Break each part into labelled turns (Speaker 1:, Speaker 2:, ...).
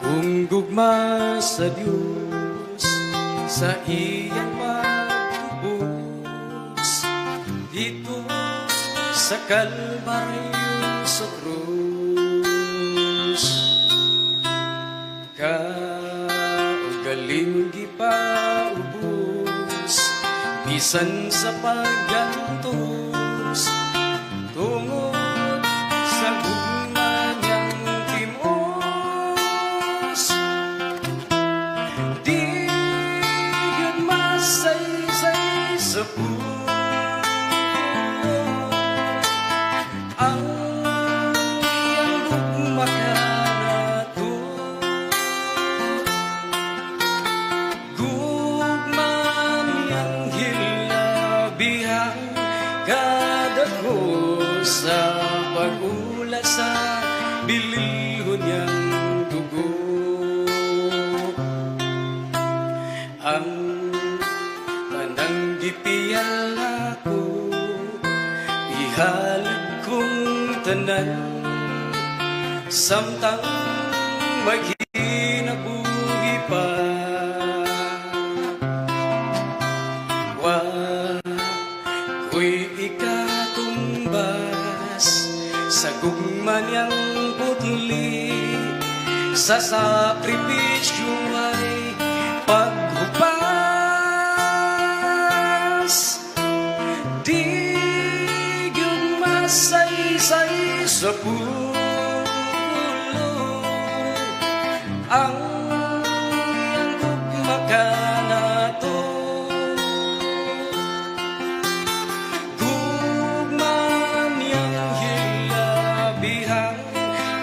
Speaker 1: Kung gugma sa Dios sa iyang pagtubos didto sa Kalbaryo sa krus, kaugaling gipaubos bisan sa paggantos tungod sa gugma niyang timos. Di gyud masaysay sa pulong ang iyang gugma kanato. Gugma niyang hilabihang kadako sa pag-ula sa bililhon niyang dugo. Ang tanang gipiyal nako, ihalad kong tanan samtang magkinabuhi pa. Wa ko'y ikatumbas sa gugma niyang putli, sa sakripisyo ay paghugpas. Di gyud masaysay sa pulong ang iyang gugma kanato. Gugma niyang hilabihang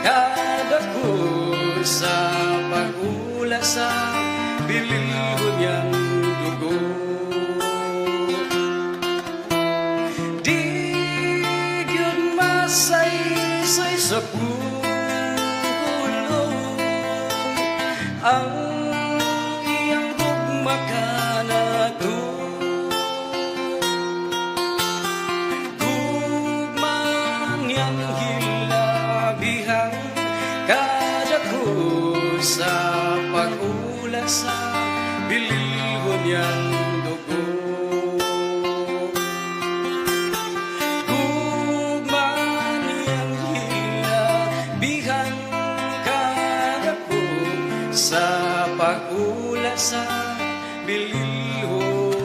Speaker 1: kadako sa pag-ula sa bililhon niyang dugo. Di gyud masaysay sa pulong ang iyang gugma kanato. Gugma niyang hilabihang kadako sa pag-ula sa bililhon niyang dugo. Gugma niyang hilabihang kadako sa pag-ula sa bililhon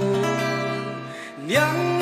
Speaker 1: niyang